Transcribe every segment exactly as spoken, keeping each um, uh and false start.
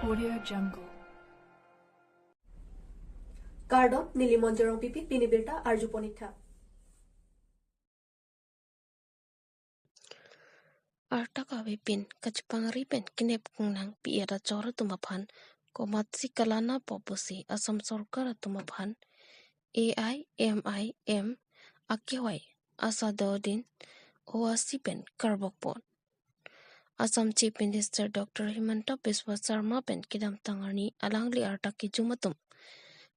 Audio Jungle. Kardom, neli Monjorong Pipi, pini birta arjupon ik tha. Arta kavepin kachepangri pen kenep kengnang pi-et achor atum aphan komatsi kalanapo pusi Assam sorkar atum aphan A I M I M akehoi Asaduddin Owaisi pen karbokpon. Assam Chief Minister Doctor Himanta Biswa Sarma pen kedamtang arni alangli arta kejum atum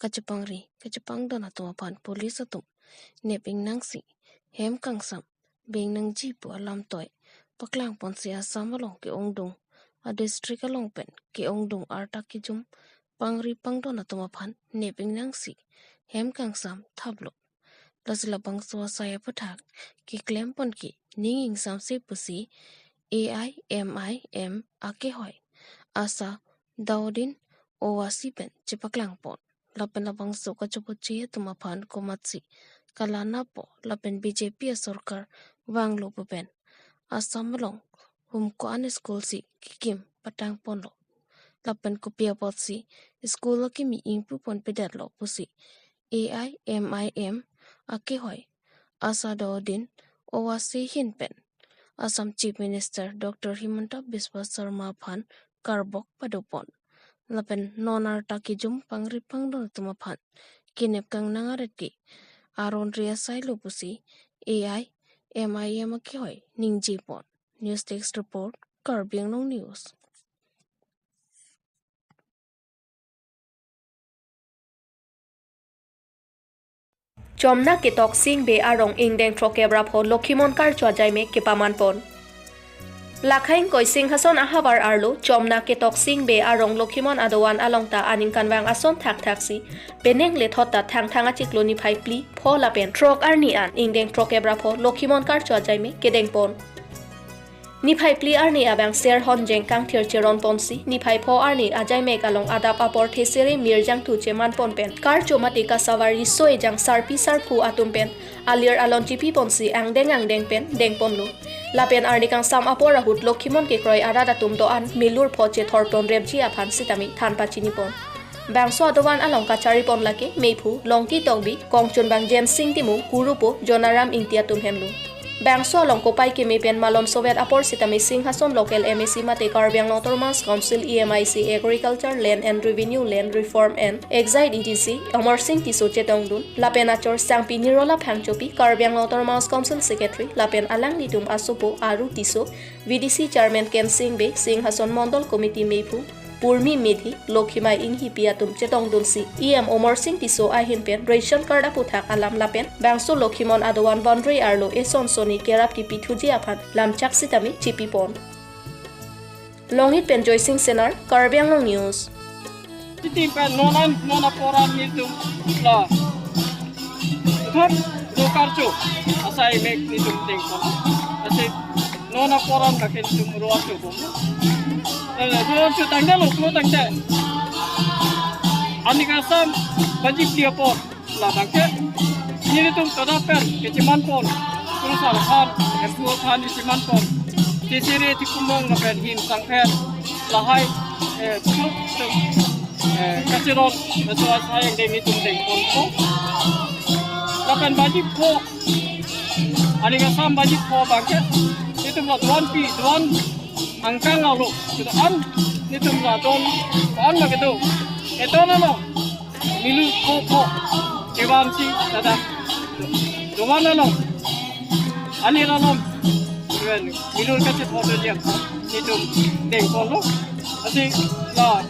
kachepangri kachepangdon atum aphan police atum nep ingnangsi hem kangsam beng nangji pu alam toi paklangponsi Assam along ke-ongdung a district along pen ke-ongdung arta kejum pangri pangdon atum aphan nep ingnangsi hem kangsam thaplo. Lasi labangso asai aputhak keklempon ke ning ingsamse pusi A I M I M akehoi Asaduddin Owaisi pen chepaklangpon. Lapen labangso kachopoche atum aphan komatsi kalanapo lapen B J P asorkar vanglo pu pen Assam along hum ko-an school si kekim patangponlo. Lapen kopi apotsi school akimi ingpuponpedetlo pusi A I M I M akehoi Asaduddin Owaisi ahin pen Assam Chief Minister Doctor Himanta Biswa Sarma aphan karbok padopon. Lapen non arta kejum pangri pangdon atum aphan kenep kangnang aret ke aron re asailo pusi A I M I M akehoi ningjepon. News Desk Report, Karbi Anglong News. Chomna Ketoksing Bey arong ingdeng throkkep ra pho Lokhimon karcho ajaime kepamanpon. Lakhaing koi Singhason ahavar arlo Chomna Ketoksing Bey arong Lokhimon adovan along ta aningkanvang ason thakthaksi penang lethot ta Thangthang achiklo niphai phli, pho lapen throk arni an ingdeng throkkep ra pho Lokhimon karcho ajaime kedengpon. Niphai phli arni abang Serhon Jengkang thirchir ronponsi, niphai pho arni ajaimek along adap apor thesere mirjangthu chemanpon pen karcho mate kasavar riso ejang sarpi sarpo atum pen alir alon chipiponsi angdeng angdeng pen dengponlo. Lapen arni kangsam apor ahut Lokhimon kekroi arat atum do-an milur pho chethorton repji aphan sitame than pachinipon. Bangso adovan along kacharipon lake meiphu Longki Tokbi, kongchunbang Jensing Timung, kurupo Jonaram Ingti atum henlo. Bangso along kopai keme pen malom sovet apor sitame Singhason local M A C mate Karbi Anglong Autonomous Council E M I C Agriculture Land and Revenue Land Reform and Excise E D C Amarsing Tisso chetongdun, lapen achor Sangpi Nirola Phangchopi, Karbi Anglong Autonomous Council Secretary, lapen alanglitum asopo Aru Tisso, V D C Chairman Kensing Bey, Singhason Mondol Committee meiphu Purmi Medhi, Lokhimai Inghipi atum chetongdunsi E M Amarsing Tisso ahin pen ration card aputhak alam lapen bangso Lokhimon adovan boundary arlo eson soni kerap kipithuji aphan lamchak sitame chipipon. Longit pen Joysing Senar, Karbi Anglong News. Siti pen non an non apor an nelitum la thot do karcho asaimek nelitum dengpon. Asi non apor an kaken tum ro archo bom. Eh, ro archo tangdelo, klo tangde. Arni kangsam baji phli apor labangke nelitum kadap pen kechemanpon. Kurusar aphan, erpu aphan kechemanpon. Thesere, thekumong lapen him sangpher lahai, eh, puthot, eh, kacheron, eh, so asai angdeng nelitum dengponpo. Lapen baji pho, arni kangsam baji pho abangke nelitum la doan pi, doan angkang alo, kedo-an nelitum la don, doan la kedo. Kedo-an along milur pho pho kevansi ladak doan along, ani along even milur kachethor dia nelitum dengponlo. Asi la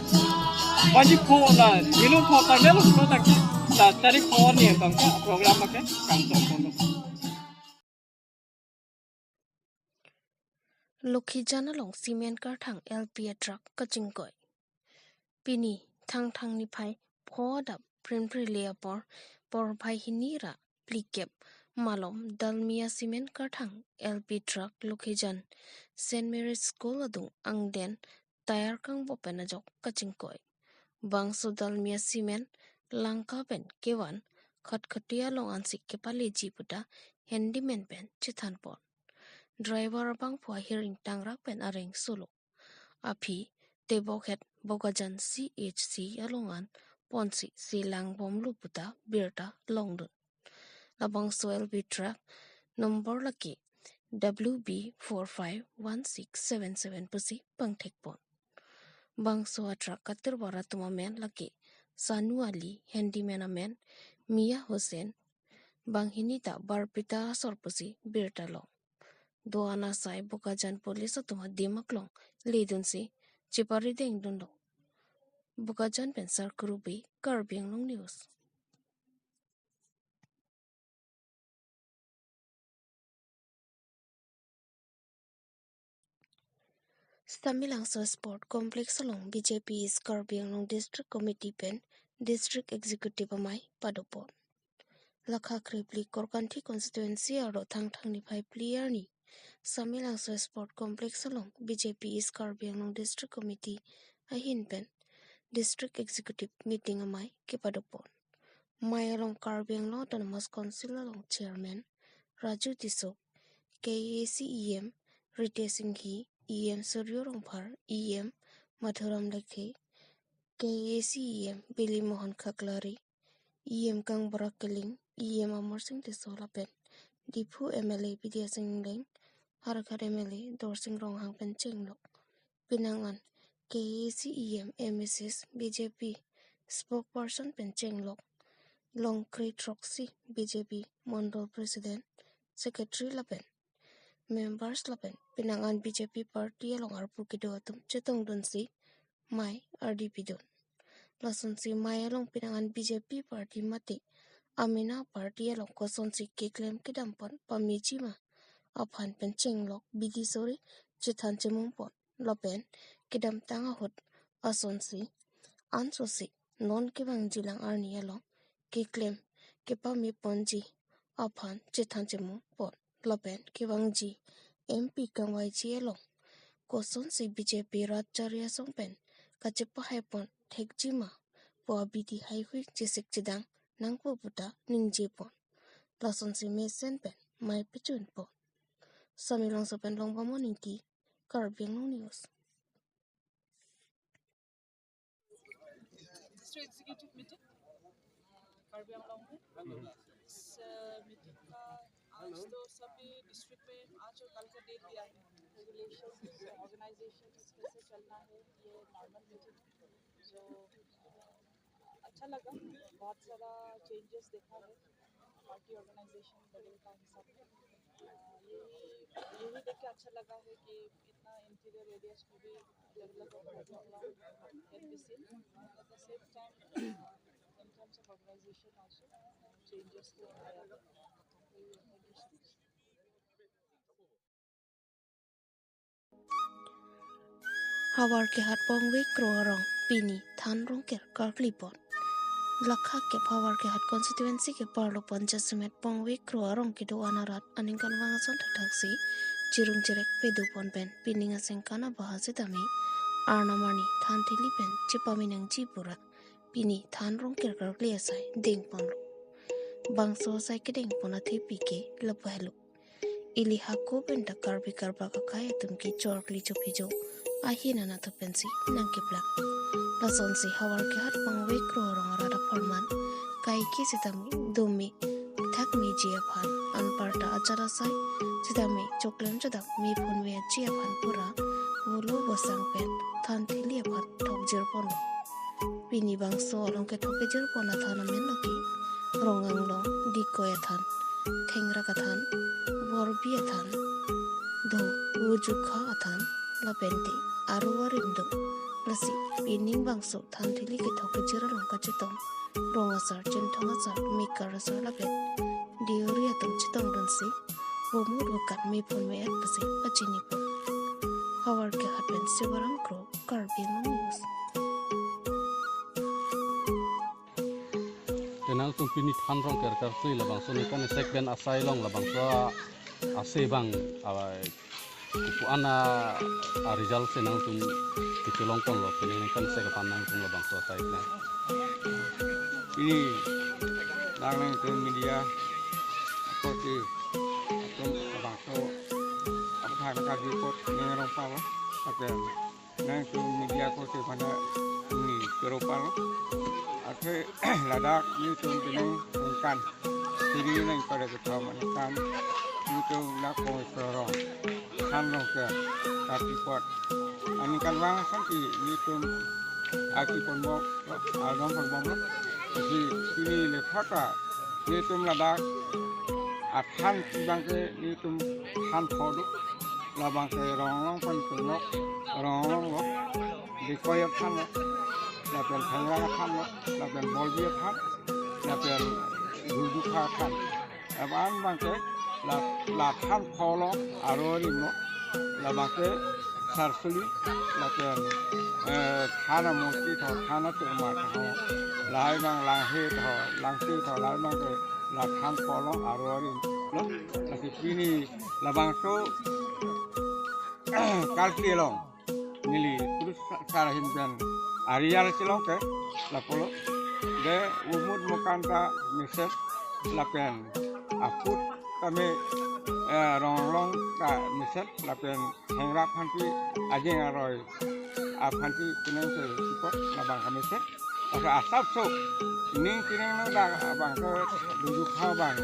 baji pho la milur pho tangdelo, pho tangke la tarik pho ni abangke program ake kangtongponlo. Lokhijan along cement karthang L P A truck kachingkoi. Pini Thangthang niphai pho adap Phrenphre le apor porphai hini ra phlikep malom Dalmia cement karthang L P truck Lokhijan Saint Mary's School adung angden tyre kangbo pen ajok kachingkoi. Bangso Dalmia cement Lanka pen kevan Khatkhati along ansi kepaleji puta handyman pen chethanpon. Driver abangphu ahir ingtangrak pen areng solo. Aphi Tebokhet Bokajan C H C along an ponsi selang bomlo puta birta longdun. Labangso L P truck number lake W B four five one six seven seven pusi pangthekpon. Bangso a truck katirwar atum amen lake Sanu Ali, handyman amen Mia Hussain, banghini ta Barpita asor pusi birta long. Do-an asai Bokajan police atum adim aklong ledunsi cheparidengdunlo. Bokajan pen Sarkuru Bey, Karbi Anglong News. Samelangso Sport Complex along B J P East Karbi Anglong District Committee pen District Executive amei padopon. Lakha krephli Korkanthi constituency arlo Thangthang niphai phli arni Samelangso Sport Complex along B J P East Karbi Anglong District Committee ahin pen District Executive meeting amei kepadopon. Mei along Karbi Anglong Autonomous Council along Chairman Raju Tisso, K A A C E M Ritesh Enghi, E M Surjya Rongphar, E M Madhuram Lekthe, K A A C E M Bilimohan Khaklari, E M Kangbura Killing, E M Amarsing Tisso lapen Diphu M L A Bidya Sing Engleng, Howraghat M L A Dorsing Ronghang pen chenglok. Penang an K A A C E M M A Cs B J P spokesperson pen chenglok. Longkre throksi B J P Mondol President, Secretary lapen members lapen penang an B J P party along arpu kedo atum chetongdunsi mei ardi pidun. Lasonsi mei along penang an B J P party mate amena party along kosonsi keklem kedampon pameji ma aphan pen chenglok bidi sore chethan chemumpon lapen kedamtang ahut asonsi ansose non kevangjilang arni along keklem kepameponji aphan chethan chemumpon lapen kevangji M P kangvaiji along kosonsi B J P rat chari asong pen kachepahaipon thekji ma pu abidi haihui chesik chedang nangpo puta ningjepon. Lasonsi mesen pen mei pechunpon. Samelangso pen Longbomon Ingti, Karbi Anglong News. District executive meeting, अ, कार्बी आंगलोंग में। इस, अ, मीटिंग का आज तो सभी डिस्ट्रिक्ट में आज और कल का डेट दिया है। रेगुलेशन, ऑर्गेनाइजेशन कैसे चलना है, ये नॉर्मल मीटिंग है। जो, अ, अच्छा लगा, बहुत सारा चेंजेस देखा है। पार्टी ऑर्गेनाइजेशन बदलता है सब। अ, यही, यही देख के अच्छा लगा है कि इतना इंटीरियर एरियाज में भी डेवलप हो गया NBC. At the same time, in terms of organization also, changes तो आया है। Havar kehat Pongve Kro arong pini than rongker karklipon. Lakha kep Havar kehat constituency ke parlopon jasemet Pongve Kro arong kedo-an arat aningkanvang ason thakthak si chirung chirek pedopon pen pining asengkan abahasi tame Arnam arni than thili pen chepamenangji pura pini than rongker karkli asai dengponlo. Bangso asai kedengpon athepi ke lapu helo. Ili hako pen ta Karbi Karbak akai atum ke chorkli chopijo ahin anatthu pensi nangkeplak. Lasonsi Havar kehat Pongve Kro arong arat apharman kaike sitame dome thakmeji aphan anparta achar asai sitame choklem chodam mephun meji aphan pura volo vosang pen than thili aphan thokjirponlo. Pini bangso along kethok kejirpon athan amen lake Ronganglong, Dikoi athan, Thengrak athan, Borbi athan, do Vujukha athan, lapente aru arim do. Lasi pining bangso than thili kethok kejir along kachetong rong asar, chinthong asar, mekar asar lapen deuri atum chetongdunsi bomut vokat mephun me-et pusi pachinipon. Havar kehat pen Sibaram Kro, Karbi Anglong News. Tenang tum pini than rongker karkli labangso ningkan isek pen asai along labangso ase bang, a, kupu ana a result si nangtum kechelongponlo, pini ningkan isek aphan nangtum labangso asai pen. Pini nang nangtum media apot ke atum labangso aphan kajirpon ning rong palo, apen nangtum media ko te mana ni keropal. Athe ladak nelitum pinang tungkan siri nang pada kethom aningkan nelitum nak kong sorong, than rong ke, kati pot. Aningkanvang ason ke nelitum aki ponbom, along ponbom. Jadi pini le thaka nelitum ladak athan abang ke nelitum than pho do. Labang ke Ronglong pen Tonglok, Ronglong lo, Dikoi athan lo, lapen Thangra athan lo, lapen Bolbi athan, lapen Dujukha athan. Abang abang ke la, la than pho lo, aro rim lo, labang ke Sarsuli, lapen, eh, than amurti tho, than aturma tho, lahai abang Langhe tho, Langse tho, lahai abang ke la than pho lo, aro rim lo. Lasi pini labangso kalkli along neli Purus Sar ahin pen ari arlo chelong ke lapu lo. De umut mukan ta mesen, lapen aput tame, eh, Ronglong ta mesen, lapen Thangra aphansi ajeng aroi aphansi pinang se sipot labang ke mesen. Asa asapso ning tinang nang dak abang ke Dujukha abang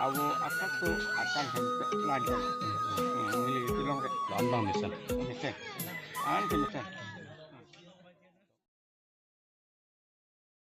avo asapso akan hem ke lanjang. Hmm, neli chelong ke. Abang mesen. Mesen. An ke mesen.